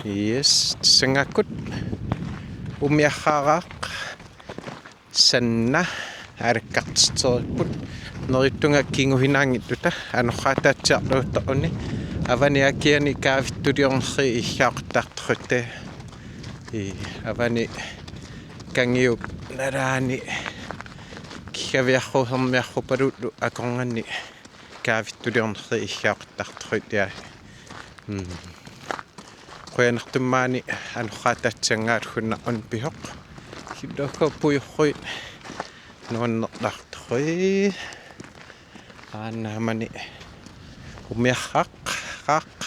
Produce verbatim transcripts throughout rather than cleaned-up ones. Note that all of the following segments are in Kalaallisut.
Yes, tassanngakkut umiarraaraaq Sanna alakkartitseripput. Neriuttunga kinguhinaanngitsuta anorraataatsiarluuttoruni avani akiani kaavittuliornerri iigaaqattaartorutta. Ii, avani kangiup nalaani kiggaviarruusermiarrupalullu akornanni kaavittuliornerri iigaaqattaartorutta. Mm. Qujanartumik maani anorraataatsissanngaallunga una pisoq. Killorko pujorui nuannerlaartui. Aana maani umiarraaraaq.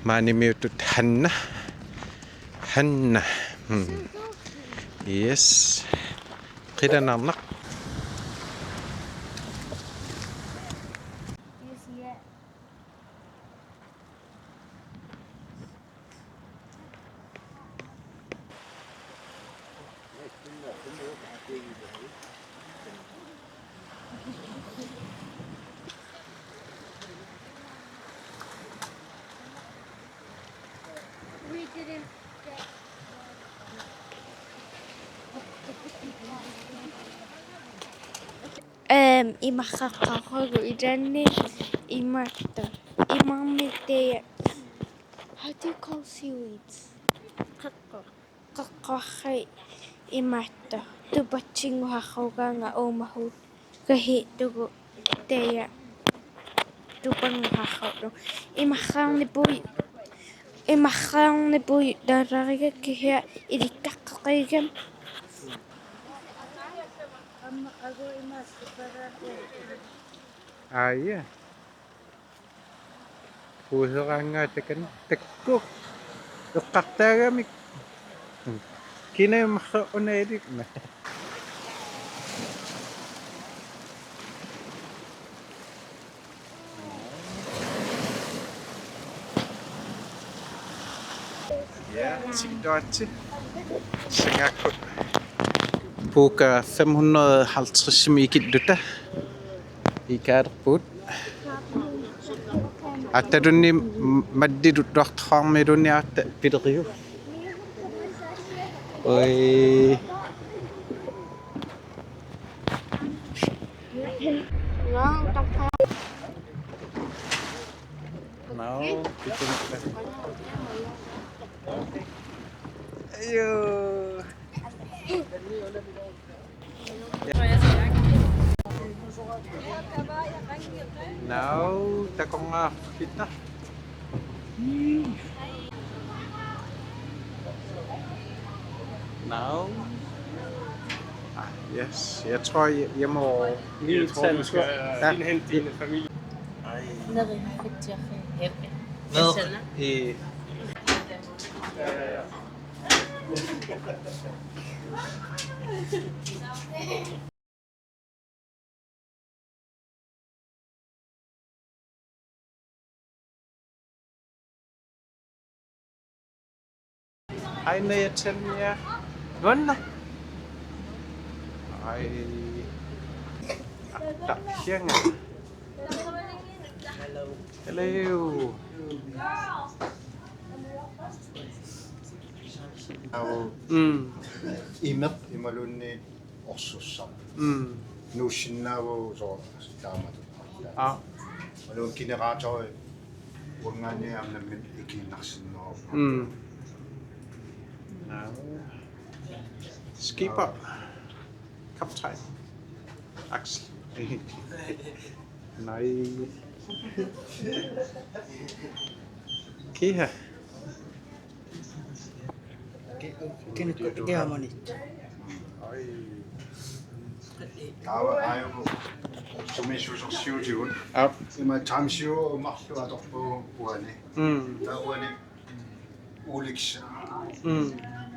Maanimiutut Hanna. Hanna. Hmm. Yes. Qilanaarnaq. We didn't get Ehm, imarraqqaarlugu ilaanni imaattoq. Imarmik taava. How do you call seaweeds? Qeqqu. Qeqquarri imaattoq. Tupatsinnguarrugaanga uumahut. Kahi tugu taava. Tupannguarrugaanga. Imarraarnipui. Imarraarnipui taarariga kisianni ilikkaqqeqigam. Aa, ja. Puuseraanngaatakan takkuk. Eqqartaagamik. Kinaammarra unailik. Ja, tikittuaritsi. Tassanngakkut puuka fem hundrede halvtredsimiikilluta iikaalerpugut. Aatsaat tunni malliluttuartoqarmiluunniit aatsaat pileriu. Oi. Nau, pitunukka. Ayo. Nau, takornariarfitta. Nau. Ah, yes, jeg tror, jeg, jeg må lige tage en tur. Ja. Henhente din familie. Ej. Nede i Fitjaki. Hvad? I Aina ja Tanja. Nuanna. Ai. Atta, sianga. Hello. Au. Mm. Imeq imaluunniit orsussaq. Mm. Nuussinnaavoq soorlu taamatut. Aa. Imaluunniit generatori uanngaanniit aamma nammineq ikiinnarsinnaavoq. Mm. Aa. Skipper. Kaptajn. Aksel. Nej. Kiha. Ki-, kineqqa tikiamanit. Taava aajuku sumiissusersiutigut. Aap. Ima timeshare marluk atorpagut uani. Mm. Taava uani Ulix. Mm.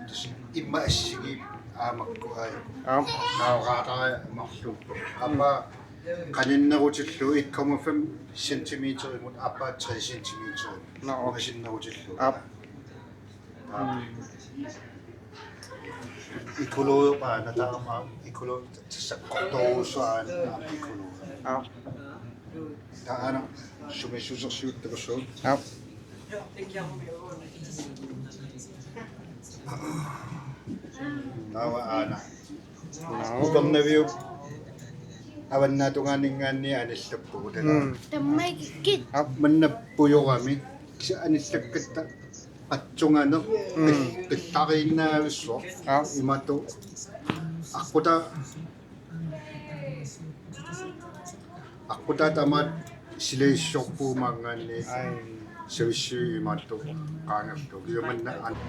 Tassa immaqa assigiipput aamakku aajuku. Aap. Taava radari marluk. Aappa qaninnerutillugu en komma fem centimeterimut aappaa tre centimeter. Nå. Imasinnerutillugu. Aap. Aap. Mm. Ekologi aana taama ekologi tassa sakkortoorujussuaq aana ekologi. Aap. Taanna sumiissusersiut takussuugut. Aap. Taava aana. Naa. Upernaviup avannaatungaaninngaanniit anillappugut taava. Mm. Tammaikkit. Aa, manna pujorami. Kisianni anillakkatta atsunganeq. Mm. Qil-, qillariinnaavissuaq. Aa. Imaattoq. Aqqutaa. Aqqutaa tamaat silagissorpugut maanngaanniit. Ai. Savissuit imaattoq qaangerlugu. Kisianni manna an-.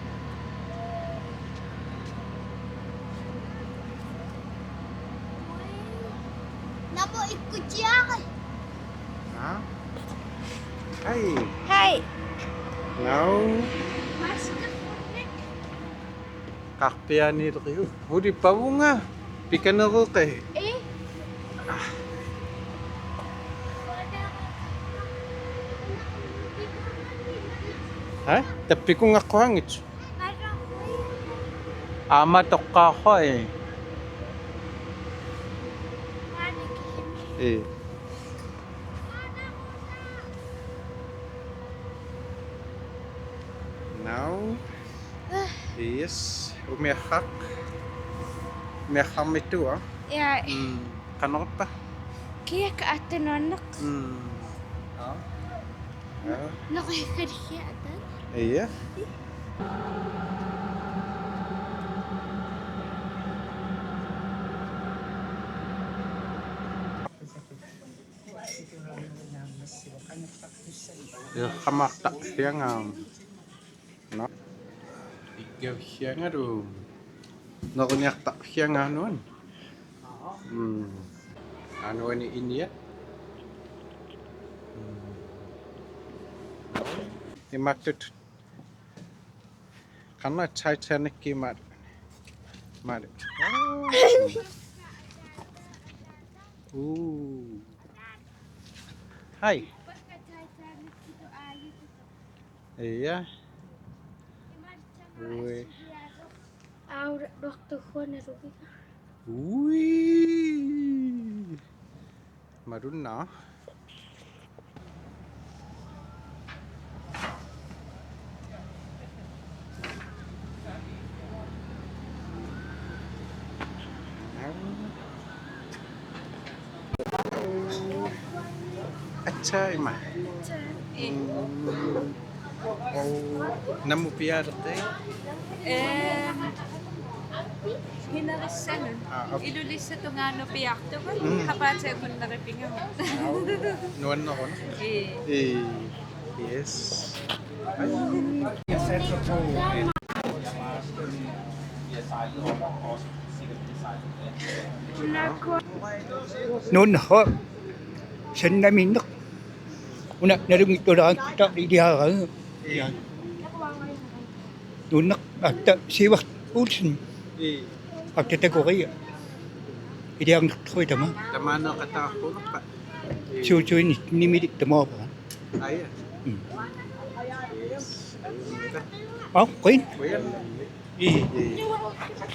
Napo ikkutiare. Aa? Hej. Hej. Nå. Qarpiaaniileriu. Huli pavunga. Pikaneruqi. Eh. Ha? Tappikungaqquanngit. Aamma toqqaarpaa. Ee. Now. Yes. Umiarraq. Umiarrarmitua. Ja. Mm. Qanorpa? Kiak attenonneq. Mm. Ja. Ja. Noqikkalgia atan. Ja. Eqqaamaartarfianga. Nå. Iggavissiangalu. Neruniartarfianga anuan. Mm. Anuani inia. Mm. Imaattut. Qanoq Titanic imaat. Maali. Uu. Hej. Ja. Ui. Aura, doktor Juan er du. Ui. Madonna. Aatsaat ima. Ee. Mm. Oo, naamik piareerpit? Ee, Hinnerissannut. Aa, okay. Ilulissat tungaanut piartugut, mm, Qapaatip Akunneri pigama. Aa, nuanneruna. Ee. Ee, yes. Nuannerpoq. Sannamiinneq. Una nalunngitsulaarutta iliaraanga. Nuanneq aatta Sivert Olsen. Ii. Aatta takoria. Iliarnertui tama. Tamaneeqataarpunarpa? Ii. Suusuini nimili tamaapara. Aja. Mm. Yes. Aa, qujan. Qujan. Ii. Ii.